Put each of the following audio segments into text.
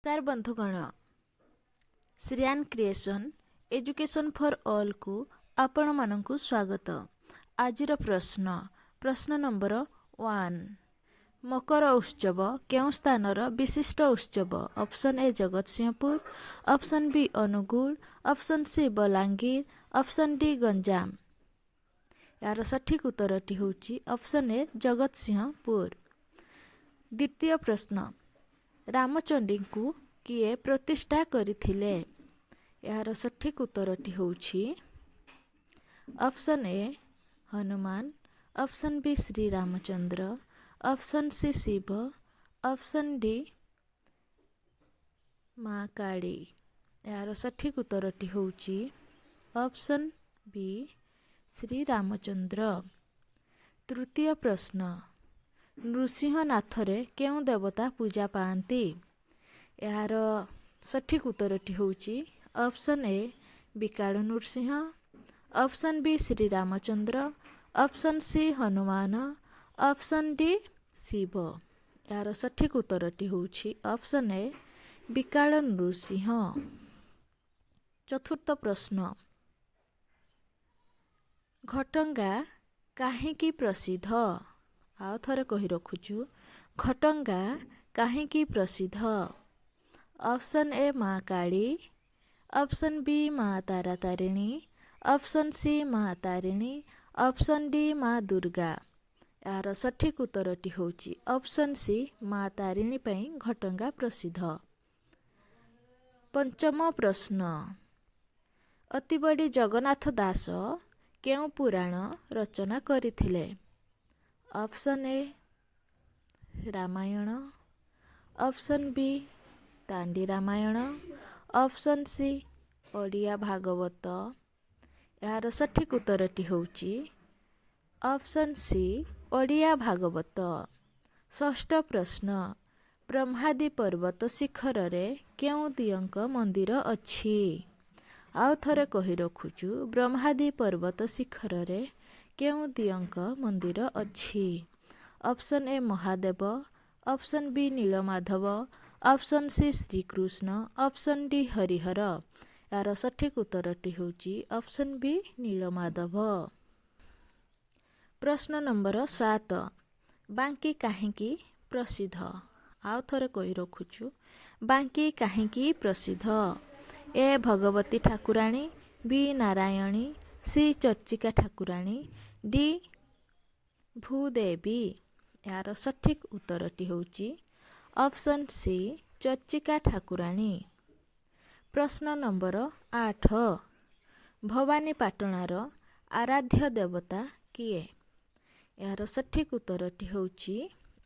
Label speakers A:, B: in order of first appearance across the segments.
A: ନମସ୍କାର ବନ୍ଧୁଗଣ, ଶ୍ରୀୟାନ creation education for ଅଲ୍କୁ ଆପଣମାନଙ୍କୁ ସ୍ୱାଗତ। ଆଜିର ପ୍ରଶ୍ନ, ପ୍ରଶ୍ନ ନମ୍ବର 1। ମକର ଉତ୍ସବ କେଉଁ ସ୍ଥାନର ବିଶିଷ୍ଟ ଉତ୍ସବ? Option A Jagatsinghpur, option B Angul, option C Balangir, option D Ganjam. ଏହାର ସଠିକ୍ ଉତ୍ତରଟି ହେଉଛି ଅପସନ୍ ଏ ଜଗତସିଂହପୁର। ଦ୍ୱିତୀୟ ପ୍ରଶ୍ନ, ରାମଚଣ୍ଡୀଙ୍କୁ କିଏ ପ୍ରତିଷ୍ଠା କରିଥିଲେ? ଏହାର ସଠିକ୍ ଉତ୍ତରଟି ହେଉଛି option A Hanuman, option B Shriramchandra, option C Shiva, option D ମା କାଳୀ। ଏହାର ସଠିକ୍ ଉତ୍ତରଟି ହେଉଛି ଅପସନ୍ ବି ଶ୍ରୀରାମଚନ୍ଦ୍ର। ତୃତୀୟ ପ୍ରଶ୍ନ, ନୃସିଂହନାଥରେ କେଉଁ ଦେବତା ପୂଜା ପାଆନ୍ତି? ଏହାର ସଠିକ୍ ଉତ୍ତରଟି ହେଉଛି ଅପସନ୍ ଏ ବିକାଳ Narasimha, option B Shriramchandra, option C Hanuman, option D Shiva. ଏହାର ସଠିକ୍ ଉତ୍ତରଟି ହେଉଛି ଅପସନ୍ ଏ ବିକାଳ ନୃସିଂହ। ଚତୁର୍ଥ ପ୍ରଶ୍ନ, ଘଟଗାଁ କାହିଁକି ପ୍ରସିଦ୍ଧ? ଆଉ ଥରେ କହି ରଖୁଛୁ, ଘଟଗାଁ କାହିଁକି ପ୍ରସିଦ୍ଧ? ଅପସନ୍ ଏ ମା କାଳୀ, ଅପସନ୍ ବି ମା ତାରା ତାରିଣୀ, ଅପସନ୍ ସି ମା ତାରିଣୀ, ଅପସନ୍ ଡି ମା ଦୁର୍ଗା। ଏହାର ସଠିକ୍ ଉତ୍ତରଟି ହେଉଛି ଅପସନ୍ ସି ମା ତାରିଣୀ ପାଇଁ ଘଟଗାଁ ପ୍ରସିଦ୍ଧ। ପଞ୍ଚମ ପ୍ରଶ୍ନ, ଅତିବଡ଼ି ଜଗନ୍ନାଥ ଦାସ କେଉଁ ପୁରାଣ ରଚନା କରିଥିଲେ? Option A Ramayana, option B Dandi Ramayana, option C Odia Bhagabata. ଏହାର ସଠିକ୍ ଉତ୍ତରଟି ହେଉଛି ଅପସନ୍ ସି ଓଡ଼ିଆ ଭାଗବତ। ଷଷ୍ଠ ପ୍ରଶ୍ନ, ବ୍ରହ୍ମାଦି ପର୍ବତ ଶିଖରରେ କେଉଁ ଦିଅଙ୍କ ମନ୍ଦିର ଅଛି? ଆଉ ଥରେ କହି ରଖୁଛୁ, ବ୍ରହ୍ମାଦି ପର୍ବତ ଶିଖରରେ କେଉଁ ଦିଅଙ୍କ ମନ୍ଦିର ଅଛି? Option A Mahadev, option B Nilamadhab, option C Shrikrishna, option D Harihar. ଏହାର ସଠିକ୍ ଉତ୍ତରଟି ହେଉଛି ଅପସନ୍ ବି ନୀଳମାଧବ। ପ୍ରଶ୍ନ ନମ୍ବର 7, ବାଙ୍କି କାହିଁକି ପ୍ରସିଦ୍ଧ? ଆଉ ଥରେ କହି ରଖୁଛୁ, ବାଙ୍କି କାହିଁକି ପ୍ରସିଦ୍ଧ? ଏ ଭଗବତୀ ଠାକୁରାଣୀ, ବି ନାରାୟଣୀ, ସି ଚର୍ଚ୍ଚିକା ଠାକୁରାଣୀ, ଡି ଭୂଦେବୀ। ଏହାର ସଠିକ୍ ଉତ୍ତରଟି ହେଉଛି ଅପସନ୍ ସି ଚର୍ଚ୍ଚିକା ଠାକୁରାଣୀ। ପ୍ରଶ୍ନ ନମ୍ବର 8, ଭବାନୀପାଟଣାର ଆରାଧ୍ୟ ଦେବତା କିଏ? ଏହାର ସଠିକ୍ ଉତ୍ତରଟି ହେଉଛି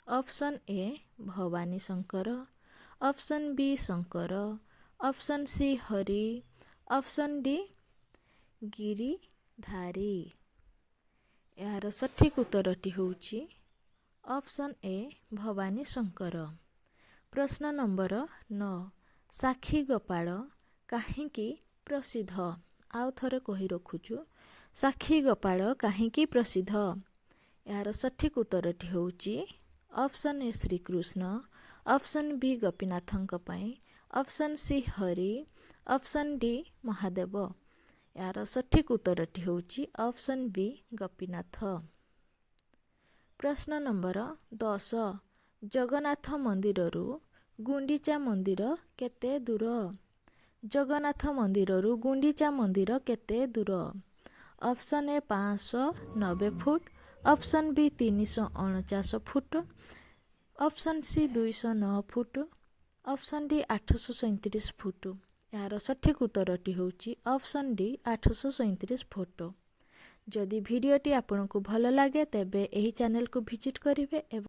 A: option A Bhabani Shankar, option B Shankar, option C Hari, option D Giridhari. ଏହାର ସଠିକ୍ ଉତ୍ତରଟି ହେଉଛି ଅପସନ୍ ଏ ଭବାନୀ ଶଙ୍କର। ପ୍ରଶ୍ନ ନମ୍ବର 9, ସାକ୍ଷୀ ଗୋପାଳ କାହିଁକି ପ୍ରସିଦ୍ଧ? ଆଉ ଥରେ କହି ରଖୁଛୁ, ସାକ୍ଷୀ ଗୋପାଳ କାହିଁକି ପ୍ରସିଦ୍ଧ? ଏହାର ସଠିକ୍ ଉତ୍ତରଟି ହେଉଛି option A Shrikrishna, option B ଗୋପୀନାଥଙ୍କ ପାଇଁ, option C Hari, option D Mahadev. ଏହାର ସଠିକ୍ ଉତ୍ତରଟି ହେଉଛି ଅପସନ୍ ବି ଗୋପୀନାଥ। ପ୍ରଶ୍ନ ନମ୍ବର 10, ଜଗନ୍ନାଥ ମନ୍ଦିରରୁ ଗୁଣ୍ଡିଚା ମନ୍ଦିର କେତେ ଦୂର? ଜଗନ୍ନାଥ ମନ୍ଦିରରୁ ଗୁଣ୍ଡିଚା ମନ୍ଦିର କେତେ ଦୂର? Option A 590 foot, option B 349 foot, option C 209 foot, option D 837 foot. ଏହାର ସଠିକ୍ ଉତ୍ତରଟି ହେଉଛି ଅପସନ୍ ଡି 837 ଫୁଟ। ଯଦି ଭିଡ଼ିଓଟି ଆପଣଙ୍କୁ ଭଲ ଲାଗେ, ତେବେ ଏହି ଚ୍ୟାନେଲକୁ ଭିଜିଟ୍ କରିବେ ଏବଂ